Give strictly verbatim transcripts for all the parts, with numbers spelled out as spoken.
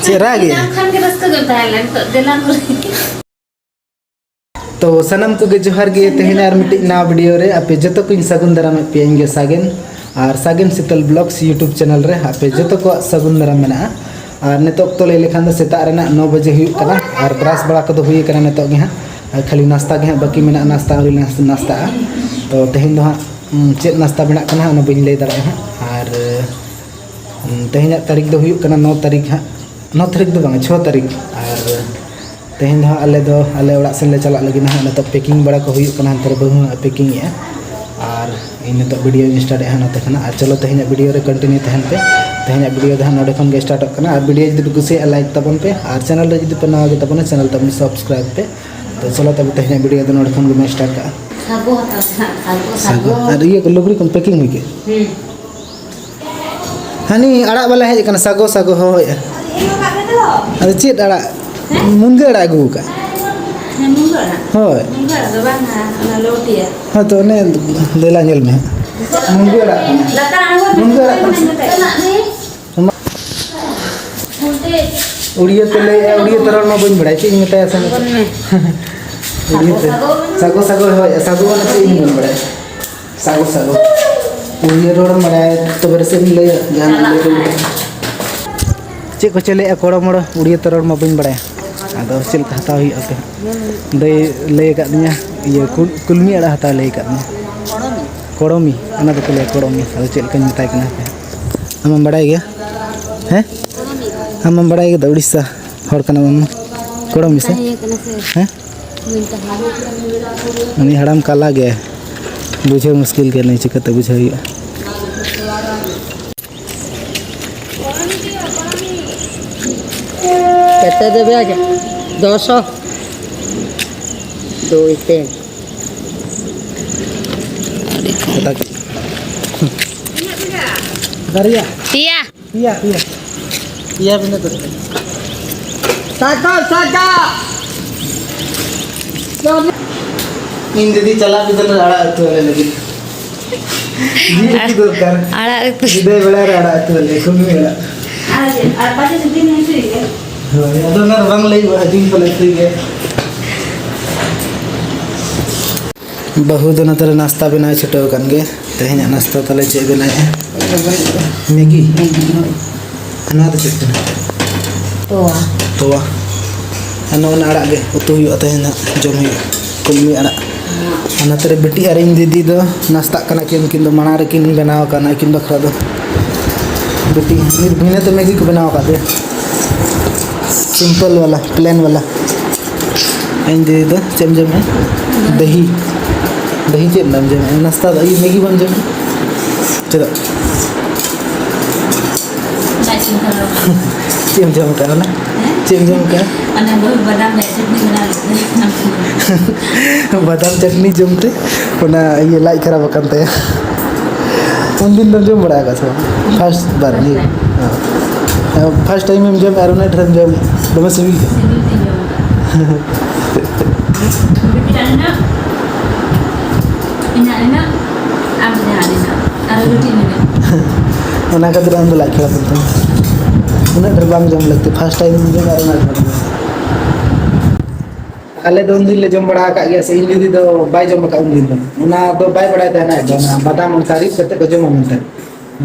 ᱪᱮᱫ ᱨᱟᱜ ᱜᱮ? ᱧᱟᱢ ᱠᱷᱟᱱ ᱜᱮ ᱨᱟᱹᱥᱠᱟᱹ ᱜᱮᱢ ᱛᱟᱦᱮᱸ ᱞᱮᱱ᱾ ᱱᱤᱛᱚᱜ ᱫᱮᱞᱟ ᱱᱚᱰᱮ᱾ ᱛᱚ ᱥᱟᱱᱟᱢ ᱠᱚᱜᱮ ᱡᱚᱦᱟᱨ ᱜᱮ᱾ ᱛᱮᱦᱮᱧ ᱟᱨ ᱢᱤᱫᱴᱤᱡ ᱱᱟᱣᱟ ᱵᱷᱤᱰᱤᱭᱳ ᱨᱮ ᱟᱯᱮ ᱡᱚᱛᱚ ᱠᱚᱧ ᱥᱟᱹᱜᱩᱱ ᱫᱟᱨᱟᱢᱮᱫ ᱯᱮᱭᱟ᱾ ᱤᱧ ᱜᱮ ᱥᱟᱜᱮᱱ, ᱟᱨ ᱥᱟᱜᱮᱱ ᱥᱤᱛᱟᱹᱞ ᱵᱞᱚᱜᱥ YouTube ᱪᱮᱱᱮᱞ ᱨᱮ ᱟᱯᱮ ᱡᱚᱛᱚ ᱠᱚᱣᱟᱜ ᱥᱟᱹᱜᱩᱱ ᱫᱟᱨᱟᱢ ᱢᱮᱱᱟᱜᱼᱟ᱾ ᱟᱨ ᱱᱤᱛᱚᱜ ᱚᱠᱛᱚ ᱞᱟᱹᱭ ᱞᱮᱠᱷᱟᱱ ᱫᱚ ᱥᱮᱛᱟᱜ ᱨᱮᱱᱟᱜ ᱱᱚ ᱵᱟᱡᱮ ᱦᱩᱭᱩᱜ ᱠᱟᱱᱟ, ᱟᱨ ᱵᱨᱟᱥ ᱵᱟᱲᱟ ᱠᱚᱫᱚ ᱦᱩᱭ ᱟᱠᱟᱱᱟ ᱱᱤᱛᱚᱜ ᱜᱮ ᱦᱟᱸᱜ᱾ ᱟᱨ ᱠᱷᱟᱹᱞᱤ ᱱᱟᱥᱛᱟ ᱜᱮ ᱦᱟᱸᱜ ᱵᱟᱹᱠᱤ ᱢᱮᱱᱟᱜᱼᱟ, ᱱᱟᱥᱛᱟ ᱟᱹᱣᱨᱤ ᱞᱮ ᱱᱟᱥᱛᱟᱜᱼᱟ᱾ ᱛᱚ ᱛᱮᱦᱮᱧ ᱫᱚ ᱦᱟᱸᱜ, ᱩᱸ, ᱪᱮᱫ ᱱᱟᱥᱛᱟ ᱵᱮᱱᱟᱜ ᱠᱟᱱᱟ ᱦᱟᱸᱜ, ᱚᱱᱟ ᱵᱟᱹᱧ ᱞᱟᱹᱭ ᱫᱟᱲᱮᱭᱟᱜᱼᱟ ᱦᱟᱸᱜ᱾ ᱟᱨ, ᱩᱸ, ᱛᱮᱦᱮᱧᱟᱜ ᱛᱟᱹᱨᱤᱠᱷ ᱫᱚ ᱦᱩᱭᱩᱜ ᱠᱟᱱᱟ ᱱᱚ ᱛᱟᱹᱨᱤᱠᱷ ᱦᱟᱸᱜ, ᱱᱚ ᱛᱟᱹᱨᱤᱠᱷ ᱫᱚ ᱵᱟᱝᱟ, ᱪᱷᱚ ᱛᱟᱹᱨᱤᱠᱷ᱾ ᱟᱨ ᱛᱮᱦᱮᱧ ᱫᱚ ᱦᱟᱸᱜ ᱟᱞᱮ ᱫᱚ ᱟᱞᱮ ᱚᱲᱟᱜ ᱥᱮᱱ ᱞᱮ ᱪᱟᱞᱟᱜ ᱞᱟᱹᱜᱤᱫ ᱦᱟᱸᱜ᱾ ᱱᱤᱛᱚᱜ ᱯᱮᱠᱤᱝ ᱵᱟᱲᱟ ᱠᱚ ᱦᱩᱭᱩᱜ ᱠᱟᱱᱟ, ᱦᱟᱱᱛᱮ ᱨᱮ ᱵᱟᱹᱦᱩ ᱦᱚᱸ ᱯᱮᱠᱤᱝ ᱮᱜᱼᱟ᱾ ᱟᱨ ᱤᱧ ᱱᱤᱛᱚᱜ ᱵᱷᱤᱰᱤᱭᱳᱧ ᱥᱴᱟᱨᱴ ᱮᱜᱼᱟ ᱦᱟᱸᱜ ᱱᱚᱛᱮ ᱠᱷᱚᱱᱟᱜ᱾ ᱟᱨ ᱪᱚᱞᱚ, ᱛᱮᱦᱮᱧᱟᱜ ᱵᱷᱤᱰᱤᱭᱳ ᱨᱮ ᱠᱚᱱᱴᱤᱱᱤᱭᱩ ᱛᱟᱦᱮᱱ ᱯᱮ᱾ ᱛᱮᱦᱮᱧᱟᱜ ᱵᱷᱤᱰᱤᱭᱳ ᱫᱚ ᱦᱟᱸᱜ ᱱᱚᱰᱮ ᱠᱷᱚᱱ ᱜᱮ ᱥᱴᱟᱨᱴᱚᱜ ᱠᱟᱱᱟ᱾ ᱟᱨ ᱵᱷᱤᱰᱤᱭᱳ ᱡᱩᱫᱤ ᱯᱮ ᱠᱩᱥᱤᱭᱟᱜᱼᱟ, ᱞᱟᱭᱤᱠ ᱛᱟᱵᱚᱱ ᱯᱮ, ᱟᱨ ᱪᱮᱱᱮᱞ ᱨᱮ ᱡᱩᱫᱤ ᱯᱮ ᱱᱟᱣᱟ ᱜᱮ ᱛᱟᱵᱚᱱᱟ, ᱪᱮᱱᱮᱞ ᱛᱟᱵᱚᱱ ᱥᱟᱵᱥᱠᱨᱟᱭᱤᱵᱽ ᱯᱮ᱾ ᱛᱚ ᱪᱚᱞᱚ ᱛᱚᱵᱮ, ᱛᱮᱦᱮᱧᱟᱜ ᱵᱷᱤᱰᱤᱭᱳ ᱫᱚ ᱱᱚᱰᱮ ᱠᱷᱚᱱ ᱜᱮ ᱥᱴᱟᱨᱴ ᱠᱟᱜᱼᱟ᱾ ᱥᱟᱜᱚ ᱦᱟᱛᱟᱣ ᱥᱟᱱᱟ, ᱥᱟᱜᱚ, ᱥᱟᱜᱚ᱾ ᱥᱟᱜᱚ᱾ ᱟᱨ ᱤᱭᱟᱹ ᱠᱚ, ᱞᱩᱜᱽᱲᱤ ᱠᱚ ᱯᱮᱠᱤᱝ ᱦᱩᱭ ᱠᱮᱫ? ᱦᱩᱸ᱾ ᱦᱟᱹᱱᱤ ᱟᱲᱟᱜ ᱵᱟᱞᱟ ᱦᱮᱡ ᱟᱠᱟᱱᱟ, ᱥᱟᱜᱚ, ᱥᱟᱜᱚ ᱦᱚᱦᱚᱭᱮᱫᱼᱟ᱾ ᱟᱫᱚ ᱪᱮᱫ ᱟᱲᱟᱜ? ᱦᱮᱸ? ᱢᱩᱱᱜᱟᱹ ᱟᱲᱟᱜ ᱟᱹᱜᱩ ᱟᱠᱟᱫ᱾ ᱦᱮᱸ, ᱢᱩᱱᱜᱟᱹ ᱟᱲᱟᱜ᱾ ᱦᱳᱭ᱾ ᱢᱩᱱᱜᱟᱹ ᱟᱲᱟᱜ ᱫᱚ ᱵᱟᱝᱟ, ᱚᱱᱟ ᱞᱚᱣᱴᱤᱭᱟ᱾ ᱦᱳᱭ ᱛᱚ, ᱚᱱᱮ ᱫᱮᱞᱟ ᱧᱮᱞ ᱢᱮ ᱦᱟᱸᱜ᱾ ᱢᱩᱱᱜᱟᱹ ᱟᱲᱟᱜ ᱠᱟᱱᱟ᱾ ᱞᱟᱛᱟᱨ ᱟᱬᱜᱚ ᱢᱩᱱᱜᱟᱹ ᱟᱲᱟᱜ ᱠᱟᱱᱟ᱾ ᱪᱟᱞᱟᱜ ᱢᱮ᱾ ᱩᱲᱤᱭᱟᱹ ᱛᱮ ᱞᱟᱹᱭᱮᱫᱼᱟ, ᱩᱲᱤᱭᱟᱹ ᱛᱮ ᱨᱚᱲ ᱢᱟ ᱵᱟᱹᱧ ᱵᱟᱲᱟᱭ, ᱪᱮᱫ ᱤᱧ ᱢᱮᱛᱟᱭᱟ ᱥᱮ ᱱᱤᱛᱚᱜ? ᱵᱚᱞ ᱢᱮ᱾ ᱩᱲᱤᱭᱟᱹ ᱛᱮ᱾ ᱥᱟᱜᱚ, ᱥᱟᱜᱚ᱾ ᱥᱟᱜᱚ, ᱥᱟᱜᱚ ᱦᱳᱭ, ᱥᱟᱜᱚ ᱢᱟᱱᱮ ᱪᱮᱫ ᱤᱧ ᱵᱟᱹᱧ ᱵᱟᱲᱟᱭᱟ᱾ ᱥᱟᱜᱚ, ᱥᱟᱜᱚ᱾ ᱩᱲᱤᱭᱟᱹ ᱨᱚᱲ ᱮᱢ ᱵᱟᱲᱟᱭᱟ, ᱛᱚᱵᱮ ᱨᱮᱥᱮ ᱤᱧ ᱞᱟᱹᱭᱟ, ᱡᱟᱦᱟᱸ ᱞᱟᱹᱭ ᱫᱚ᱾ ᱪᱮᱫ ᱠᱚᱪᱚ ᱞᱟᱹᱭᱮᱫᱼᱟ, ᱠᱚᱲᱚ ᱢᱚᱲᱚ, ᱩᱲᱤᱭᱟᱹ ᱛᱮ ᱨᱚᱲ ᱢᱟ ᱵᱟᱹᱧ ᱵᱟᱲᱟᱭᱟ᱾ ᱟᱫᱚ ᱪᱮᱫ ᱞᱮᱠᱟ ᱦᱟᱛᱟᱣ ᱦᱩᱭᱩᱜᱼᱟ ᱦᱟᱯᱮ? ᱫᱟᱹᱭ ᱞᱟᱹᱭ ᱟᱠᱟᱫ ᱫᱤᱧᱟ, ᱤᱭᱟᱹ, ᱠᱩ-, ᱠᱩᱞᱢᱤ ᱟᱲᱟᱜ ᱦᱟᱛᱟᱣ ᱞᱟᱹᱭ ᱟᱠᱟᱫ ᱫᱤᱧᱟ᱾ ᱠᱚᱲᱚᱢᱤ, ᱚᱱᱟ ᱫᱚᱠᱚ ᱞᱟᱹᱭᱟ ᱠᱚᱲᱚᱢᱤ᱾ ᱟᱫᱚ ᱪᱮᱫ ᱞᱮᱠᱟᱧ ᱢᱮᱛᱟᱭ ᱠᱟᱱᱟ ᱦᱟᱯᱮ? ᱟᱢᱮᱢ ᱵᱟᱲᱟᱭ ᱜᱮᱭᱟ? ᱦᱮᱸ? ᱟᱢᱮᱢ ᱵᱟᱲᱟᱭ ᱠᱮᱫᱟ? ᱩᱲᱤᱥᱥᱟ ᱦᱚᱲ ᱠᱟᱱᱟᱢ ᱟᱢ᱾ ᱠᱚᱲᱚᱢᱤ ᱥᱮ? ᱛᱟᱦᱮᱸ ᱠᱟᱱᱟ ᱥᱮ? ᱦᱮᱸ? ᱵᱟᱹᱧ ᱛᱟᱦᱮᱸ᱾ ᱩᱱᱤ ᱦᱟᱲᱟᱢ ᱠᱟᱞᱟ ᱜᱮ, ᱵᱩᱡᱷᱟᱹᱣ ᱢᱩᱥᱠᱤᱞ ᱜᱮᱭᱟ ᱱᱩᱭ, ᱪᱤᱠᱟᱹᱛᱮ ᱵᱩᱡᱷᱟᱹᱣ ᱦᱩᱭᱩᱜᱼᱟ? ᱠᱮᱛᱮ ᱫᱮᱵᱮ ᱟᱜᱮ? ᱫᱚᱥᱚ᱾ ᱫᱩᱭ, ᱛᱤᱱ᱾ ᱵᱟᱨᱭᱟ᱾ ᱯᱮᱭᱟ᱾ ᱯᱮᱭᱟ, ᱯᱮᱭᱟ᱾ ᱯᱮᱭᱟ ᱵᱤᱱᱟᱹ ᱫᱚᱥ ᱴᱟᱠᱟ᱾ ᱥᱟᱠᱟ, ᱥᱟᱠᱟ᱾ ᱤᱧ ᱫᱤᱫᱤ ᱪᱟᱞᱟᱜ ᱵᱤᱫᱟᱹᱞ ᱨᱮ ᱟᱲᱟᱜ ᱩᱛᱩ ᱟᱞᱮ ᱞᱟᱹᱜᱤᱫ᱾ ᱡᱤᱞ ᱩᱛᱩ ᱫᱚᱨᱠᱟᱨ᱾ ᱟᱲᱟᱜ ᱩᱛᱩ᱾ ᱵᱤᱫᱟᱹᱭ ᱵᱮᱲᱟ ᱨᱮ ᱟᱲᱟᱜ ᱩᱛᱩ ᱟᱞᱮ, ᱠᱩᱞᱢᱤ ᱟᱲᱟᱜ᱾ ᱟᱨ ᱯᱟᱪᱮ ᱥᱩᱫᱤᱱ ᱦᱤᱡᱩᱜ ᱜᱮ᱾ ᱦᱳᱭ, ᱟᱫᱚ ᱚᱱᱟ ᱫᱚ ᱵᱟᱝ ᱞᱟᱹᱭᱚᱜᱼᱟ, ᱡᱤᱞ ᱠᱚᱞᱮ ᱩᱛᱩᱭ ᱜᱮᱭᱟ᱾ ᱵᱟᱹᱦᱩ ᱫᱚ ᱱᱚᱛᱮ ᱨᱮ ᱱᱟᱥᱛᱟ ᱵᱮᱱᱟᱣ ᱪᱷᱩᱴᱟᱹᱣ ᱟᱠᱟᱱ ᱜᱮ᱾ ᱛᱮᱦᱮᱧᱟᱜ ᱱᱟᱥᱛᱟ ᱛᱟᱞᱮ ᱪᱮᱫ ᱵᱮᱱᱟᱣᱮᱫᱼᱟ? ᱢᱮᱜᱤ? ᱢᱮᱜᱤ, ᱦᱳᱭ᱾ ᱟᱨ ᱱᱚᱣᱟ ᱫᱚ ᱪᱮᱫ ᱠᱟᱱᱟ? ᱛᱚᱣᱟ᱾ ᱛᱚᱣᱟ᱾ ᱟᱨ ᱱᱚᱜᱼᱚ ᱱᱟ ᱟᱲᱟᱜ ᱜᱮ ᱩᱛᱩ ᱦᱩᱭᱩᱜᱼᱟ ᱛᱮᱦᱮᱧ ᱦᱟᱸᱜ, ᱡᱚᱢ ᱦᱩᱭᱩᱜᱼᱟ᱾ ᱠᱩᱞᱢᱤ ᱟᱲᱟᱜ᱾ ᱟᱨ ᱱᱚᱛᱮ ᱨᱮ ᱵᱤᱴᱤ ᱟᱨ ᱤᱧ ᱫᱤᱫᱤ ᱫᱚ ᱱᱟᱥᱛᱟᱜ ᱠᱟᱱᱟ ᱠᱤᱱ, ᱩᱱᱠᱤᱱ ᱫᱚ ᱢᱟᱲᱟᱝ ᱨᱮᱠᱤᱱ ᱵᱮᱱᱟᱣ ᱟᱠᱟᱱᱟ ᱟᱹᱠᱤᱱ ᱵᱟᱠᱷᱨᱟ ᱫᱚ᱾ ᱵᱤᱴᱤ ᱱᱤᱨᱵᱷᱤᱱᱟᱹ ᱛᱮ ᱢᱮᱜᱤ ᱠᱚ ᱵᱮᱱᱟᱣ ᱟᱠᱟᱫ ᱫᱮᱭᱟ, simple ᱵᱟᱞᱟ, plain ᱵᱟᱞᱟ᱾ ᱤᱧ ᱫᱤᱫᱤ ᱫᱚ ᱪᱮᱫ ᱮᱢ ᱡᱚᱢᱮᱜᱼᱟ? ᱫᱟᱹᱦᱤ᱾ ᱫᱟᱹᱦᱤ ᱪᱮᱫ ᱨᱮᱱᱟᱜ ᱮᱢ ᱡᱚᱢᱮᱜᱼᱟ? ᱱᱟᱥᱛᱟ ᱫᱚ ᱤᱭᱟᱹ ᱢᱮᱜᱤ ᱵᱟᱢ ᱡᱚᱢᱟ? ᱪᱮᱫᱟᱜ? ᱵᱟᱭ ᱤᱥᱤᱱ ᱠᱟᱱᱟ᱾ ᱪᱮᱫ ᱮᱢ ᱡᱚᱢ ᱠᱟᱜᱼᱟ ᱚᱱᱟ? ᱦᱮᱸ? ᱪᱮᱫ ᱮᱢ ᱡᱚᱢ ᱠᱟᱜᱼᱟ? ᱚᱱᱟ ᱵᱟᱹᱦᱩ ᱵᱟᱫᱟᱢ ᱨᱮᱭᱟᱜ ᱪᱟᱴᱱᱤ ᱵᱮᱱᱟᱣ ᱞᱮᱫ ᱛᱟᱦᱮᱸ᱾ ᱵᱟᱫᱟᱢ ᱪᱟᱴᱱᱤ ᱡᱚᱢ ᱛᱮ ᱚᱱᱟ ᱤᱭᱟᱹ ᱞᱟᱡ ᱠᱷᱟᱨᱟᱯ ᱟᱠᱟᱱ ᱛᱟᱭᱟ᱾ ᱩᱱᱫᱤᱱ ᱫᱚᱢ ᱡᱚᱢ ᱵᱟᱲᱟ ᱟᱠᱟᱫ ᱥᱮ ᱵᱟᱝ? First ᱵᱟᱨ ᱜᱮ? ᱦᱮᱸ᱾ First time ᱮᱢ ᱡᱚᱢ ᱟᱨ ᱩᱱᱟᱹᱜ ᱰᱷᱮᱨ ᱮᱢ ᱡᱚᱢ, ᱫᱚᱢᱮ ᱥᱤᱵᱤᱞ ᱠᱮᱫ᱾ ᱥᱤᱵᱤᱞ ᱛᱮ ᱡᱚᱢ ᱠᱟᱜ᱾ ᱵᱤᱴᱤ ᱴᱟᱱ ᱮᱱᱟ᱾ ᱤᱱᱟᱹ, ᱤᱱᱟᱹ, ᱟᱢ ᱡᱟᱦᱟᱸ ᱤᱱᱟᱹ, ᱟᱨ ᱠᱟᱹᱴᱤᱡ ᱢᱮᱱᱟᱜ᱾ ᱚᱱᱟ ᱠᱷᱟᱹᱛᱤᱨ ᱟᱢ ᱫᱚ ᱞᱟᱡ ᱠᱷᱟᱨᱟᱯ ᱮᱱ ᱛᱟᱢᱟ᱾ ᱩᱱᱟᱹᱜ ᱰᱷᱮᱨ ᱵᱟᱝ ᱡᱚᱢ ᱞᱟᱹᱠᱛᱤ, first time ᱡᱚᱢ ᱟᱨ ᱩᱱᱟᱹᱜ ᱰᱷᱮᱨ ᱡᱚᱢ᱾ ᱟᱞᱮ ᱫᱚ ᱩᱱᱫᱤᱱ ᱞᱮ ᱡᱚᱢ ᱵᱟᱲᱟ ᱟᱠᱟᱫ ᱜᱮᱭᱟ ᱥᱮ, ᱤᱧ ᱫᱤᱫᱤ ᱫᱚ ᱵᱟᱭ ᱡᱚᱢ ᱟᱠᱟᱫ ᱩᱱᱫᱤᱱ ᱫᱚ᱾ ᱚᱱᱟ ᱫᱚ ᱵᱟᱭ ᱵᱟᱲᱟᱭ ᱛᱟᱦᱮᱱᱟ ᱟᱡ ᱫᱚ, ᱚᱱᱟ ᱵᱟᱫᱟᱢ ᱚᱱᱠᱟ ᱨᱤᱫ ᱠᱟᱛᱮ ᱠᱚ ᱡᱚᱢᱟ ᱢᱮᱱᱛᱮ᱾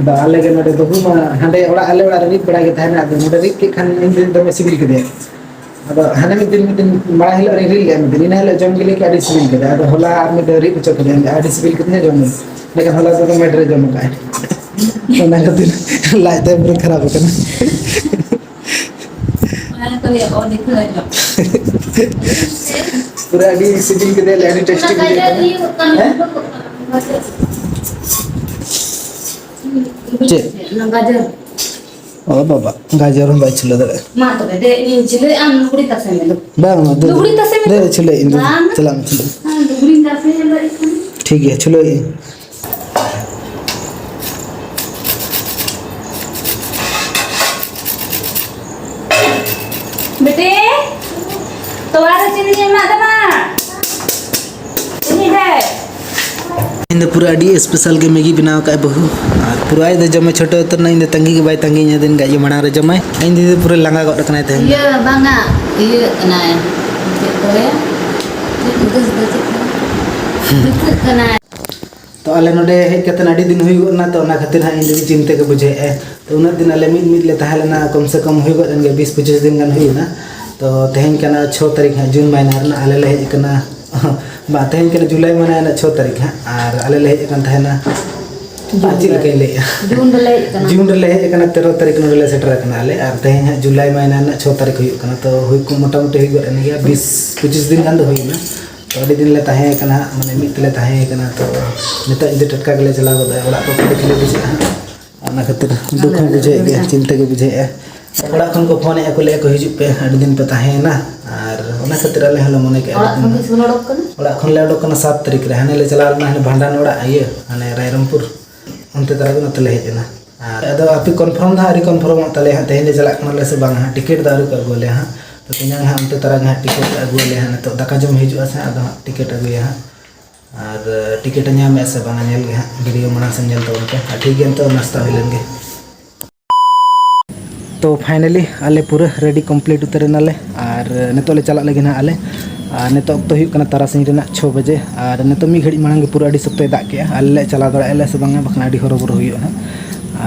ᱟᱫᱚ ᱟᱞᱮ ᱜᱮ ᱱᱚᱰᱮ ᱵᱟᱹᱦᱩ ᱢᱟ ᱦᱟᱸᱰᱮ ᱚᱲᱟᱜ, ᱟᱞᱮ ᱚᱲᱟᱜ ᱨᱮ ᱨᱤᱫ ᱵᱟᱲᱟᱭ ᱜᱮ ᱛᱟᱦᱮᱱᱟ, ᱟᱫᱚ ᱱᱚᱰᱮ ᱨᱤᱫ ᱠᱮᱫ ᱠᱷᱟᱱ ᱤᱧ ᱫᱤᱫᱤ ᱫᱚᱢᱮ ᱥᱤᱵᱤᱞ ᱠᱮᱫᱮᱭᱟ᱾ ᱟᱫᱚ ᱦᱟᱱᱮ ᱢᱤᱫ ᱫᱤᱱ, ᱢᱤᱫ ᱫᱤᱱ ᱢᱟᱲᱟᱝ ᱦᱤᱞᱳᱜ ᱨᱤᱧ ᱨᱤᱫ ᱞᱮᱫᱼᱟ, ᱢᱤᱫ ᱫᱤᱱ, ᱤᱱᱟᱹ ᱦᱤᱞᱳᱜ ᱡᱚᱢ ᱜᱮᱞᱤᱧ ᱟᱹᱰᱤ ᱥᱤᱵᱤᱞ ᱠᱮᱫᱟ᱾ ᱟᱫᱚ ᱦᱚᱞᱟ ᱟᱨ ᱢᱤᱫ ᱫᱷᱟᱣ ᱨᱤᱫ ᱦᱚᱪᱚ ᱠᱮᱫᱮᱭᱟ, ᱟᱹᱰᱤ ᱥᱤᱵᱤᱞ ᱠᱮᱫᱮᱭᱟ, ᱡᱚᱢ ᱢᱮ᱾ ᱢᱮᱱᱠᱷᱟᱱ ᱦᱚᱞᱟ ᱫᱚ ᱫᱚᱢᱮ ᱰᱷᱮᱨ ᱡᱚᱢ ᱠᱟᱜᱼᱟᱭ᱾ ᱚᱱᱟ ᱠᱷᱟᱹᱛᱤᱨ ᱞᱟᱡ ᱛᱟᱭ ᱯᱩᱨᱟᱹ ᱠᱷᱟᱨᱟᱯ ᱟᱠᱟᱱᱟ᱾ ᱚᱱᱟ ᱠᱚ ᱞᱟᱹᱭᱟ ᱚ ᱫᱤᱠᱷᱟᱹ ᱧᱚᱜ᱾ ᱯᱩᱨᱟᱹ ᱟᱹᱰᱤ ᱥᱤᱵᱤᱞ ᱠᱮᱫᱮᱭᱟ, ᱟᱹᱰᱤ tasty ᱚᱱᱟ ᱵᱩᱡᱷᱟᱹᱜ ᱜᱟᱡᱚᱨ ᱠᱟᱱᱟ᱾ ᱤᱭᱟᱹ ᱠᱚ ᱠᱟᱱᱟ, ᱦᱮᱸ? ᱪᱮᱫ? ᱚᱱᱟ ᱜᱟᱡᱚᱨ᱾ ᱚ ᱵᱟᱵᱟ, ᱜᱟᱡᱚᱨ ᱦᱚᱸ ᱵᱟᱭ ᱪᱷᱤᱞᱟᱹᱣ ᱫᱟᱲᱮᱭᱟᱜᱼᱟ᱾ ᱢᱟ ᱛᱚᱵᱮ, ᱫᱮ, ᱤᱧ ᱪᱷᱤᱞᱟᱹᱣᱮᱫᱼᱟ, ᱟᱢ ᱞᱩᱜᱽᱲᱤ ᱛᱟᱥᱮ ᱢᱮ᱾ ᱵᱟᱝ, ᱢᱟ, ᱫᱩ, ᱞᱩᱜᱽᱲᱤ ᱛᱟᱥᱮ ᱢᱮ ᱫᱮ, ᱛᱚ᱾ ᱪᱷᱤᱞᱟᱹᱣᱮᱫ ᱟᱹᱧ, ᱫᱩ, ᱵᱟᱝ᱾ ᱪᱟᱞᱟᱜ ᱢᱮ, ᱪᱷᱤᱞᱟᱹᱣ᱾ ᱦᱮᱸ, ᱞᱩᱜᱽᱲᱤᱧ ᱛᱟᱥᱮᱭᱟ, ᱵᱟᱹᱲᱤᱡ ᱠᱟᱱᱟ᱾ ᱴᱷᱤᱠ ᱜᱮᱭᱟ, ᱪᱷᱤᱞᱟᱹᱣᱮᱫ ᱟᱹᱧ᱾ ᱵᱮᱴᱮ, ᱛᱚᱣᱟ ᱨᱮ ᱪᱤᱱᱤᱧ ᱮᱢᱟᱜ ᱛᱟᱢᱟ᱾ ᱪᱤᱱᱤ ᱰᱷᱮᱨ᱾ ᱤᱧ ᱫᱚ ᱯᱩᱨᱟᱹ ᱟᱹᱰᱤ special ᱜᱮ ᱢᱮᱜᱤ ᱵᱮᱱᱟᱣ ᱠᱟᱜᱼᱟᱭ ᱵᱟᱹᱦᱩ᱾ ᱟᱨ ᱯᱩᱨᱟᱹ ᱟᱡ ᱫᱚ ᱡᱚᱢᱮ ᱪᱷᱩᱴᱟᱹᱣ ᱩᱛᱟᱹᱨ ᱮᱱᱟ, ᱤᱧ ᱫᱚ ᱛᱟᱺᱜᱤ ᱜᱮ ᱵᱟᱭ ᱛᱟᱺᱜᱤᱧᱟ, ᱫᱤᱱ ᱜᱮ ᱟᱡ ᱜᱮ ᱢᱟᱲᱟᱝ ᱨᱮ ᱡᱚᱢᱟᱭ᱾ ᱤᱧ ᱫᱤᱫᱤ ᱯᱩᱨᱟᱹ ᱞᱟᱸᱜᱟ ᱜᱚᱫ ᱟᱠᱟᱱᱟᱭ ᱛᱮᱦᱮᱧ᱾ ᱤᱭᱟᱹ ᱵᱟᱝᱟ, ᱤᱭᱟᱹ ᱠᱟᱱᱟᱭ, ᱪᱮᱫ ᱠᱚ ᱞᱟᱹᱭᱟ? ᱪᱮᱫ ᱩᱫᱟᱹᱥ ᱫᱚ ᱪᱮᱫ ᱠᱟᱱᱟ? ᱫᱩᱠᱷᱟᱹᱜ ᱠᱟᱱᱟᱭ᱾ ᱛᱚ ᱟᱞᱮ ᱱᱚᱰᱮ ᱦᱮᱡ ᱠᱟᱛᱮ ᱟᱹᱰᱤ ᱫᱤᱱ ᱦᱩᱭ ᱜᱚᱫ ᱮᱱᱟ, ᱛᱚ ᱚᱱᱟ ᱠᱷᱟᱹᱛᱤᱨ ᱦᱟᱸᱜ ᱤᱧ ᱫᱤᱫᱤ ᱪᱤᱱᱛᱟᱹ ᱜᱮ ᱵᱩᱡᱷᱟᱹᱣᱮᱫᱼᱟᱭ᱾ ᱛᱚ ᱩᱱᱟᱹᱜ ᱫᱤᱱ ᱟᱞᱮ ᱢᱤᱫ ᱢᱤᱫ ᱞᱮ ᱛᱟᱦᱮᱸ ᱞᱮᱱᱟ, ᱠᱚᱢ ᱥᱮ ᱠᱚᱢ ᱦᱩᱭ ᱜᱚᱫ ᱮᱱ ᱜᱮᱭᱟ, ᱵᱤᱥ ᱯᱚᱸᱪᱤᱥ ᱫᱤᱱ ᱜᱟᱱ ᱦᱩᱭᱱᱟ᱾ ᱛᱚ ᱛᱮᱦᱮᱧ ᱠᱟᱱᱟ ᱪᱷᱚ ᱛᱟᱹᱨᱤᱠᱷ ᱦᱟᱸᱜ, ᱡᱩᱱ ᱢᱟᱹᱦᱱᱟᱹ ᱨᱮᱱᱟᱜ ᱟᱞᱮ ᱞᱮ ᱦᱮᱡ ᱟᱠᱟᱱᱟ᱾ ᱵᱟᱝ, ᱛᱮᱦᱮᱧ ᱠᱟᱱᱟ ᱡᱩᱞᱟᱭ ᱢᱟᱹᱦᱱᱟᱹ ᱨᱮᱱᱟᱜ ᱪᱷᱚ ᱛᱟᱹᱨᱤᱠᱷ ᱦᱟᱸᱜ, ᱟᱨ ᱟᱞᱮ ᱞᱮ ᱦᱮᱡ ᱟᱠᱟᱱ ᱛᱟᱦᱮᱱᱟ, ᱵᱟᱝ, ᱪᱮᱫ ᱞᱮᱠᱟᱧ ᱞᱟᱹᱭᱮᱫᱼᱟ? ᱡᱩᱱ ᱨᱮᱞᱮ ᱦᱮᱡ ᱟᱠᱟᱱᱟ᱾ ᱡᱩᱱ ᱨᱮᱞᱮ ᱦᱮᱡ ᱟᱠᱟᱱᱟ, ᱛᱮᱨᱚ ᱛᱟᱹᱨᱤᱠᱷ ᱱᱚᱰᱮ ᱞᱮ ᱥᱮᱴᱮᱨ ᱟᱠᱟᱱᱟ ᱟᱞᱮ, ᱟᱨ ᱛᱮᱦᱮᱧ ᱦᱟᱸᱜ ᱡᱩᱞᱟᱭ ᱢᱟᱹᱦᱱᱟᱹ ᱨᱮᱱᱟᱜ ᱪᱷᱚ ᱛᱟᱹᱨᱤᱠᱷ ᱦᱩᱭᱩᱜ ᱠᱟᱱᱟ᱾ ᱛᱚ ᱦᱩᱭ ᱠᱚ ᱢᱚᱴᱟᱢᱩᱴᱤ ᱦᱩᱭ ᱜᱚᱫ ᱮᱱ ᱜᱮᱭᱟ, ᱵᱤᱥ ᱯᱚᱸᱪᱤᱥ ᱫᱤᱱ ᱜᱟᱱ ᱫᱚ ᱦᱩᱭᱱᱟ᱾ ᱛᱚ ᱟᱹᱰᱤ ᱫᱤᱱ ᱞᱮ ᱛᱟᱦᱮᱸ ᱠᱟᱱᱟ ᱦᱟᱸᱜ, ᱢᱟᱱᱮ ᱢᱤᱫ ᱛᱮᱞᱮ ᱛᱟᱦᱮᱸ ᱠᱟᱱᱟ᱾ ᱛᱚ ᱱᱤᱛᱚᱜ ᱡᱩᱫᱤ ᱴᱟᱴᱠᱟ ᱜᱮᱞᱮ ᱪᱟᱞᱟᱣ ᱜᱚᱫᱚᱜᱼᱟ, ᱚᱲᱟᱜ ᱠᱚ ᱠᱷᱟᱹᱞᱤ ᱠᱷᱟᱹᱞᱤ ᱵᱩᱡᱷᱟᱹᱜᱼᱟ ᱦᱟᱸᱜ᱾ ᱚᱱᱟ ᱠᱷᱟᱹᱛᱤᱨ ᱫᱩᱠ ᱦᱚᱸ ᱵᱩᱡᱷᱟᱹᱣᱮᱫ ᱜᱮᱭᱟ, ᱪᱤᱱᱛᱟᱹ ᱜᱮ ᱵᱩᱡᱷᱟᱹᱣᱮᱫᱼᱟ᱾ ᱚᱲᱟᱜ ᱠᱷᱚᱱ ᱠᱚ ᱯᱷᱳᱱᱮᱫᱼᱟ ᱠᱚ, ᱞᱟᱹᱭᱮᱫᱼᱟ ᱠᱚ, "ᱦᱤᱡᱩᱜ ᱯᱮ, ᱟᱹᱰᱤ ᱫᱤᱱ ᱯᱮ ᱛᱟᱦᱮᱸᱭᱮᱱᱟ", ᱟᱨ ᱚᱱᱟ ᱠᱷᱟᱹᱛᱤᱨ ᱟᱞᱮ ᱦᱚᱸᱞᱮ ᱢᱚᱱᱮ ᱠᱮᱫᱼᱟ᱾ ᱚᱲᱟᱜ ᱠᱷᱚᱱ ᱜᱮ ᱥᱩᱱ ᱚᱰᱚᱠ ᱠᱟᱱᱟ? ᱚᱲᱟᱜ ᱠᱷᱚᱱ ᱞᱮ ᱚᱰᱚᱠ ᱠᱟᱱᱟ ᱥᱟᱛ ᱛᱟᱹᱨᱤᱠᱷ ᱨᱮ, ᱦᱟᱱᱮ ᱞᱮ ᱪᱟᱞᱟᱣ ᱞᱮᱱᱟ ᱦᱟᱱᱮ ᱵᱷᱟᱸᱰᱟᱱ ᱚᱲᱟᱜ, ᱤᱭᱟᱹ, ᱦᱟᱱᱮ ᱨᱟᱭᱨᱚᱝᱯᱩᱨ, ᱚᱱᱛᱮ ᱛᱟᱨᱟ ᱜᱮ ᱱᱚᱛᱮ ᱞᱮ ᱦᱮᱡ ᱮᱱᱟ᱾ ᱟᱨ ᱟᱫᱚ ᱟᱯᱮ confirm ᱫᱚ ᱦᱟᱸᱜ ᱟᱹᱣᱨᱤ confirmᱚᱜ ᱛᱟᱞᱮᱭᱟ ᱦᱟᱸᱜ, ᱛᱮᱦᱮᱧ ᱞᱮ ᱪᱟᱞᱟᱜ ᱠᱟᱱᱟ ᱞᱮ ᱥᱮ ᱵᱟᱝ ᱦᱟᱸᱜ, ᱴᱤᱠᱤᱴ ᱫᱚ ᱟᱹᱣᱨᱤ ᱠᱚ ᱟᱹᱜᱩ ᱟᱞᱮᱭᱟ ᱦᱟᱸᱜ᱾ ᱛᱚ ᱛᱮᱧᱟᱝ ᱦᱟᱸᱜ ᱚᱱᱛᱮ ᱛᱟᱨᱟ ᱜᱮ ᱦᱟᱸᱜ ᱴᱤᱠᱤᱴ ᱟᱹᱜᱩ ᱟᱞᱮᱭᱟ ᱦᱟᱸᱜ, ᱱᱤᱛᱚᱜ ᱫᱟᱠᱟ ᱡᱚᱢ ᱦᱤᱡᱩᱜᱼᱟ ᱥᱮ ᱦᱟᱸᱜ, ᱟᱫᱚ ᱦᱟᱸᱜ ᱴᱤᱠᱤᱴ ᱟᱹᱜᱩᱭᱟ ᱦᱟᱸᱜ᱾ ᱟᱨ ᱴᱤᱠᱤᱴ ᱮ ᱧᱟᱢᱮᱫᱼᱟ ᱥᱮ ᱵᱟᱝᱟ ᱧᱮᱞ ᱜᱮ ᱦᱟᱸᱜ, ᱵᱷᱤᱰᱤᱭᱳ ᱢᱟᱲᱟᱝ ᱥᱮᱫ ᱧᱮᱞ ᱛᱟᱵᱚᱱ ᱯᱮ᱾ ᱟᱨ ᱴᱷᱤᱠ ᱜᱮᱭᱟ, ᱱᱤᱛᱚᱜ ᱱᱟᱥᱛᱟ ᱦᱩᱭ ᱞᱮᱱ ᱜᱮ᱾ ᱛᱚ finally ᱟᱞᱮ ᱯᱩᱨᱟᱹ ready complete ᱩᱛᱟᱹᱨ ᱮᱱᱟᱞᱮ, ᱟᱨ ᱱᱤᱛᱚᱜ ᱞᱮ ᱪᱟᱞᱟᱜ ᱞᱟᱹᱜᱤᱫ ᱦᱟᱸᱜ ᱟᱞᱮ᱾ ᱟᱨ ᱱᱤᱛᱚᱜ ᱚᱠᱛᱚ ᱦᱩᱭᱩᱜ ᱠᱟᱱᱟ ᱛᱟᱨᱟᱥᱤᱧ ᱨᱮᱱᱟᱜ ᱪᱷᱚ ᱵᱟᱡᱮ, ᱟᱨ ᱱᱤᱛᱚᱜ ᱢᱤᱫ ᱜᱷᱟᱹᱲᱤᱡ ᱢᱟᱲᱟᱝ ᱜᱮ ᱯᱩᱨᱟᱹ ᱟᱹᱰᱤ ᱥᱚᱠᱛᱚᱭ ᱫᱟᱜ ᱠᱮᱜᱼᱟ᱾ ᱟᱞᱮ ᱞᱮ ᱪᱟᱞᱟᱣ ᱫᱟᱲᱮᱭᱟᱜᱼᱟ ᱞᱮ ᱥᱮ ᱵᱟᱝᱟ, ᱵᱟᱠᱷᱟᱱ ᱟᱹᱰᱤ ᱦᱚᱨᱚᱵᱚᱨᱚ ᱦᱩᱭᱩᱜᱼᱟ ᱦᱟᱸᱜ᱾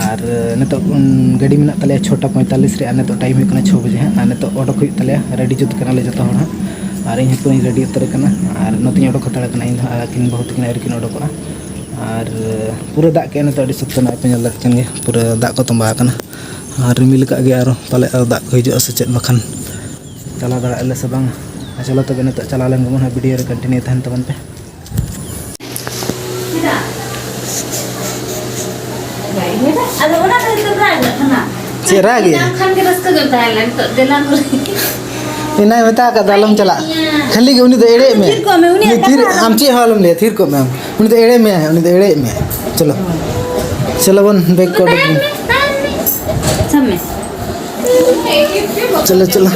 ᱟᱨ ᱱᱤᱛᱚᱜ, ᱩᱸ, ᱜᱟᱹᱰᱤ ᱢᱮᱱᱟᱜ ᱛᱟᱞᱮᱭᱟ ᱪᱷᱚᱴᱟ ᱯᱚᱸᱭᱛᱟᱞᱞᱤᱥ ᱨᱮ, ᱟᱨ ᱱᱤᱛᱚᱜ time ᱦᱩᱭᱩᱜ ᱠᱟᱱᱟ ᱪᱷᱚ ᱵᱟᱡᱮ ᱦᱟᱸᱜ, ᱟᱨ ᱱᱤᱛᱚᱜ ᱚᱰᱚᱠ ᱦᱩᱭᱩᱜ ᱛᱟᱞᱮᱭᱟ, ready ᱡᱩᱛ ᱠᱟᱱᱟᱞᱮ ᱡᱚᱛᱚ ᱦᱚᱲ ᱦᱟᱸᱜ᱾ ᱟᱨ ᱤᱧ ᱦᱚᱸ ᱯᱩᱨᱟᱹᱧ ready ᱩᱛᱟᱹᱨ ᱟᱠᱟᱱᱟ, ᱟᱨ ᱱᱚᱛᱮᱧ ᱚᱰᱚᱠ ᱦᱟᱛᱟᱲ ᱟᱠᱟᱱᱟ ᱤᱧ ᱫᱚ, ᱟᱨ ᱟᱹᱠᱤᱱ ᱵᱟᱹᱦᱩ ᱛᱟᱹᱠᱤᱱ ᱟᱹᱣᱨᱤ ᱠᱤᱱ ᱚᱰᱚᱠᱚᱜᱼᱟ᱾ ᱟᱨ ᱯᱩᱨᱟᱹ ᱫᱟᱜ ᱠᱮᱜᱼᱟ ᱱᱤᱛᱚᱜ, ᱟᱹᱰᱤ ᱥᱚᱠᱛᱚ ᱱᱚᱜᱼᱚᱭ ᱯᱮ ᱧᱮᱞ ᱫᱟᱲᱮᱭᱟᱜ ᱠᱟᱱ ᱜᱮᱭᱟ, ᱯᱩᱨᱟᱹ ᱫᱟᱜ ᱠᱚ ᱛᱚᱸᱵᱟ ᱟᱠᱟᱱᱟ᱾ ᱟᱨ ᱨᱤᱢᱤᱞ ᱟᱠᱟᱫ ᱜᱮᱭᱟ, ᱟᱨᱚ ᱯᱟᱞᱮ ᱟᱨᱚ ᱫᱟᱜ ᱠᱚ ᱦᱤᱡᱩᱜᱼᱟ ᱥᱮ ᱪᱮᱫ ᱵᱟᱠᱷᱟᱱ᱾ ᱪᱟᱞᱟᱣ ᱫᱟᱲᱮᱭᱟᱜ ᱟᱞᱮ ᱥᱮ ᱵᱟᱝ? ᱟᱨ ᱪᱚᱞᱚ ᱛᱚᱵᱮ ᱱᱤᱛᱚᱜ ᱪᱟᱞᱟᱣ ᱞᱮᱱ ᱜᱮᱵᱚᱱ ᱦᱟᱸᱜ, video ᱨᱮ continue ᱛᱟᱦᱮᱱ ᱛᱟᱵᱚᱱ ᱯᱮ᱾ ᱟᱫᱚ ᱚᱱᱟ ᱠᱷᱟᱹᱛᱤᱨ ᱛᱮ ᱨᱟᱜ ᱮᱫ ᱛᱟᱦᱮᱱᱟ᱾ ᱪᱮᱫ ᱨᱟᱜ ᱮᱫ? ᱧᱟᱢ ᱠᱷᱟᱱ ᱜᱮ ᱨᱟᱹᱥᱠᱟᱹ ᱜᱮᱢ ᱛᱟᱦᱮᱸ ᱞᱮᱱ, ᱱᱤᱛᱚᱜ ᱫᱮᱞᱟ ᱱᱩᱨᱤ᱾ ᱮᱱᱟᱭ ᱢᱮᱛᱟ ᱟᱠᱟᱫ ᱫᱚ ᱟᱞᱚᱢ ᱪᱟᱞᱟᱜ᱾ ᱤᱭᱟᱹ᱾ ᱠᱷᱟᱹᱞᱤ ᱜᱮ ᱩᱱᱤ ᱫᱚ ᱮᱲᱮᱭᱮᱫ ᱢᱮᱭᱟ᱾ ᱛᱷᱤᱨ ᱠᱚᱜ ᱢᱮ, ᱩᱱᱤᱭᱟᱜ ᱩᱱᱤ ᱛᱷᱤᱨ, ᱠᱟᱛᱷᱟ ᱟᱞᱚᱢ ᱟᱢ ᱪᱮᱫ ᱦᱚᱸ ᱟᱞᱚᱢ ᱞᱟᱹᱭᱟ, ᱛᱷᱤᱨ ᱠᱚᱜ ᱢᱮ ᱟᱢ᱾ ᱩᱱᱤ ᱫᱚ ᱮᱲᱮᱭᱮᱫ ᱢᱮᱭᱟ, ᱩᱱᱤ ᱫᱚ ᱮᱲᱮᱭᱮᱫ ᱢᱮᱭᱟ᱾ ᱪᱚᱞᱚ ᱵᱚᱱ ᱵᱮᱜᱽ ᱠᱚ ᱚᱰᱚᱠ ᱵᱚᱱ᱾ ᱥᱟᱵ ᱢᱮ᱾ ᱪᱚᱞᱚ, ᱪᱚᱞᱚ᱾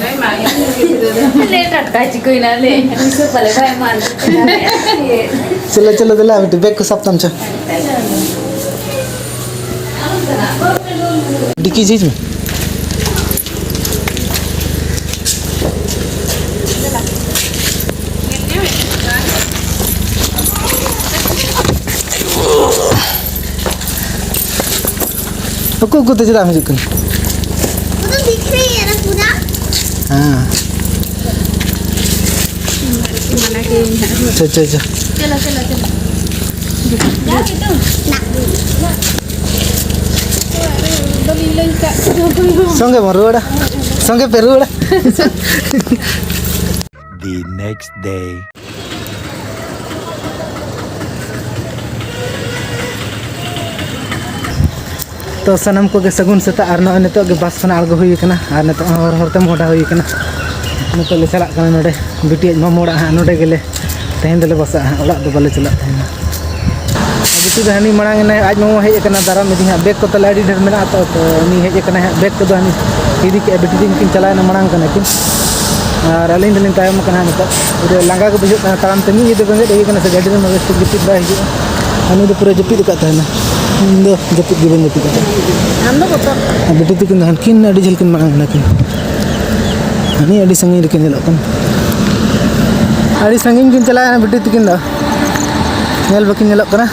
ᱞᱮ ᱴᱟᱴᱠᱟ ᱪᱤᱠᱟᱹᱭᱮᱱᱟ ᱞᱮ᱾ ᱯᱩᱭᱥᱟᱹ ᱯᱟᱞᱮ ᱵᱟᱭ ᱮᱢᱟ ᱞᱮ᱾ चलो चलो, दिला बेटी, बैग को साफ तमचा। डिक्की झींच में। ᱩᱠᱩ ᱩᱠᱩ ᱛᱮ ᱪᱮᱫᱟᱜ ᱮᱢ ᱦᱤᱡᱩᱜ ᱠᱟᱱᱟ? वो तो दिख रही है ना पूरा। हाँ। मना के यहाँ। अच्छा, अच्छा, अच्छा। चलो, चलो, चलो। जा बेटू। ना। ᱥᱚᱸᱜᱮ ᱵᱚᱱ ᱨᱩᱣᱟᱹᱲᱟ᱾ ᱥᱚᱸᱜᱮ ᱯᱮ ᱨᱩᱣᱟᱹᱲᱟ᱾ The next day. ᱛᱚ ᱥᱟᱱᱟᱢ ᱠᱚᱜᱮ ᱥᱟᱹᱜᱩᱱ ᱥᱮᱛᱟᱜ᱾ ᱟᱨ ᱱᱚᱜᱼᱚᱭ ᱱᱤᱛᱚᱜ ᱜᱮ ᱵᱟᱥ ᱠᱷᱚᱱᱟᱜ ᱟᱬᱜᱚ ᱦᱩᱭ ᱟᱠᱟᱱᱟ᱾ ᱟᱨ ᱱᱤᱛᱚᱜ ᱦᱚᱸ ᱦᱚᱨ ᱦᱚᱨ ᱛᱮ ᱢᱚᱦᱰᱟ ᱦᱩᱭ ᱟᱠᱟᱱᱟ᱾ ᱱᱤᱛᱚᱜ ᱞᱮ ᱪᱟᱞᱟᱜ ᱠᱟᱱᱟ ᱱᱚᱰᱮ ᱵᱤᱴᱤ ᱟᱡ ᱢᱟᱢᱚ ᱚᱲᱟᱜ ᱦᱟᱸᱜ᱾ ᱱᱚᱰᱮ ᱜᱮᱞᱮ ᱛᱮᱦᱮᱧ ᱫᱚᱞᱮ ᱵᱟᱥᱟᱜᱼᱟ ᱦᱟᱸᱜ, ᱚᱲᱟᱜ ᱫᱚ ᱵᱟᱞᱮ ᱪᱟᱞᱟᱜ ᱛᱟᱦᱮᱱᱟ᱾ ᱟᱨ ᱵᱤᱴᱤ ᱫᱚ ᱦᱟᱹᱱᱤ ᱢᱟᱲᱟᱝ ᱮᱱᱟᱭ, ᱟᱡ ᱢᱟᱢᱚ ᱦᱮᱡ ᱟᱠᱟᱱᱟ ᱫᱟᱨᱟᱢ ᱤᱫᱤ ᱦᱟᱸᱜ᱾ ᱵᱮᱜᱽ ᱠᱚ ᱛᱟᱞᱮ ᱟᱹᱰᱤ ᱰᱷᱮᱨ ᱢᱮᱱᱟᱜᱼᱟ ᱛᱚ, ᱛᱚ ᱩᱱᱤ ᱦᱮᱡ ᱟᱠᱟᱱᱟᱭ ᱦᱟᱸᱜ, ᱵᱮᱜᱽ ᱠᱚᱫᱚ ᱦᱟᱹᱱᱤ ᱤᱫᱤ ᱠᱮᱜᱼᱟ᱾ ᱵᱤᱴᱤ ᱛᱤᱧ ᱠᱤᱱ ᱪᱟᱞᱟᱣᱮᱱᱟ ᱢᱟᱲᱟᱝ ᱠᱟᱱᱟ ᱠᱤᱱ᱾ ᱟᱨ ᱟᱹᱞᱤᱧ ᱫᱚᱞᱤᱧ ᱛᱟᱭᱚᱢ ᱟᱠᱟᱱᱟ ᱱᱤᱛᱚᱜ᱾ ᱯᱩᱨᱟᱹ ᱞᱟᱸᱜᱟ ᱜᱮ ᱵᱩᱡᱷᱟᱹᱜ ᱠᱟᱱᱟ, ᱛᱟᱲᱟᱢ ᱛᱮ ᱢᱤᱫ ᱧᱤᱫᱟᱹ ᱵᱮᱸᱜᱮᱫ ᱦᱩᱭ ᱠᱟᱱᱟ ᱥᱮ, ᱜᱟᱹᱰᱤ ᱨᱮ ᱢᱚᱡᱽ ᱴᱷᱤᱠ ᱡᱟᱹᱯᱤᱫ ᱵᱟᱭ ᱦᱤᱡᱩᱜᱼᱟ᱾ ᱩᱱᱤ ᱫᱚ ᱯᱩᱨᱟᱹ ᱡᱟᱹᱯᱤᱫ ᱟᱠᱟᱫ ᱛᱟᱦᱮᱱᱟ, ᱤᱧ ᱫᱚ ᱡᱟᱹᱯᱤᱫ ᱜᱮ ᱵᱟᱹᱧ ᱡᱟᱹᱯᱤᱫ ᱟᱠᱟᱫᱟ᱾ ᱟᱢ ᱫᱚ ᱵᱚᱛᱚᱨ᱾ ᱟᱨ ᱵᱤᱴᱤ ᱛᱟᱹᱠᱤᱱ ᱫᱚ ᱦᱟᱱᱠᱤᱱ ᱟᱹᱰᱤ ᱡᱷᱟᱹᱞ ᱠᱤᱱ ᱢᱟᱲᱟᱝ ᱠᱟᱱᱟ ᱠᱤᱱ, ᱦᱟᱹᱱᱤ ᱟᱹᱰᱤ ᱥᱟᱺᱜᱤᱧ ᱨᱮᱠᱤᱱ ᱧᱮᱞᱚᱜ ᱠᱟᱱᱟ᱾ ᱟᱹᱰᱤ ᱥᱟᱺᱜᱤᱧ ᱠᱤᱱ ᱪᱟᱞᱟᱣᱮᱱᱟ ᱵᱤᱴᱤ ᱛᱟᱹᱠᱤᱱ ᱫᱚ᱾ ᱧᱮᱞ ᱵᱟᱹᱠᱤᱱ ᱧᱮᱞᱚᱜ ᱠᱟᱱᱟ᱾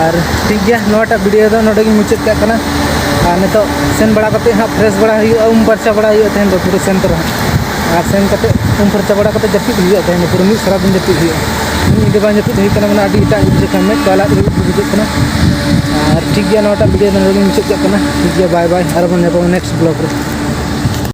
ᱟᱨ ᱴᱷᱤᱠ ᱜᱮᱭᱟ, ᱱᱚᱣᱟᱴᱟᱜ ᱵᱷᱤᱰᱤᱭᱳ ᱫᱚ ᱱᱚᱰᱮ ᱜᱤᱧ ᱢᱩᱪᱟᱹᱫ ᱠᱟᱜ ᱠᱟᱱᱟ᱾ ᱟᱨ ᱱᱤᱛᱚᱜ ᱥᱮᱱ ᱵᱟᱲᱟ ᱠᱟᱛᱮ ᱦᱟᱸᱜ ᱯᱷᱨᱮᱥ ᱵᱟᱲᱟ ᱦᱩᱭᱩᱜᱼᱟ, ᱩᱢ ᱯᱷᱟᱨᱪᱟ ᱵᱟᱲᱟ ᱦᱩᱭᱩᱜᱼᱟ ᱛᱮᱦᱮᱧ ᱫᱚ ᱯᱩᱨᱟᱹ ᱥᱮᱱ ᱛᱚᱨᱟ ᱦᱟᱸᱜ᱾ ᱟᱨ ᱥᱮᱱ ᱠᱟᱛᱮ ᱩᱢ ᱯᱷᱟᱨᱪᱟ ᱵᱟᱲᱟ ᱠᱟᱛᱮ ᱡᱟᱹᱯᱤᱫ ᱦᱩᱭᱩᱜᱼᱟ ᱛᱮᱦᱮᱧ ᱫᱚ, ᱯᱩᱨᱟᱹ ᱢᱤᱫ ᱥᱟᱨᱟ ᱫᱤᱱ ᱡᱟᱹᱯᱤᱫ ᱦᱩᱭᱩᱜᱼᱟ᱾ ᱢᱤᱫ ᱧᱤᱫᱟᱹ ᱵᱟᱝ ᱡᱟᱹᱯᱤᱫ ᱦᱩᱭ ᱠᱟᱱᱟ, ᱢᱟᱱᱮ ᱟᱹᱰᱤ ᱮᱴᱟᱜ ᱜᱮ ᱵᱩᱡᱷᱟᱹᱜ ᱠᱟᱱᱟ, ᱢᱮᱫ ᱠᱚ ᱞᱟᱞᱟᱫ ᱜᱮ ᱵᱩᱡᱷᱟᱹᱜ ᱠᱟᱱᱟ᱾ ᱟᱨ ᱴᱷᱤᱠ ᱜᱮᱭᱟ, ᱱᱚᱣᱟᱴᱟᱜ ᱵᱷᱤᱰᱤᱭᱳ ᱫᱚ ᱱᱚᱰᱮ ᱜᱤᱧ ᱢᱩᱪᱟᱹᱫ ᱠᱟᱜ ᱠᱟᱱᱟ᱾ ᱴᱷᱤᱠ ᱜᱮᱭᱟ, ᱵᱟᱭ ᱵᱟᱭ, ᱟᱨ ᱵᱚᱱ ᱧᱟᱯᱟᱢᱟ ᱱᱮᱠᱥᱴ ᱵᱞᱚᱜ ᱨᱮ᱾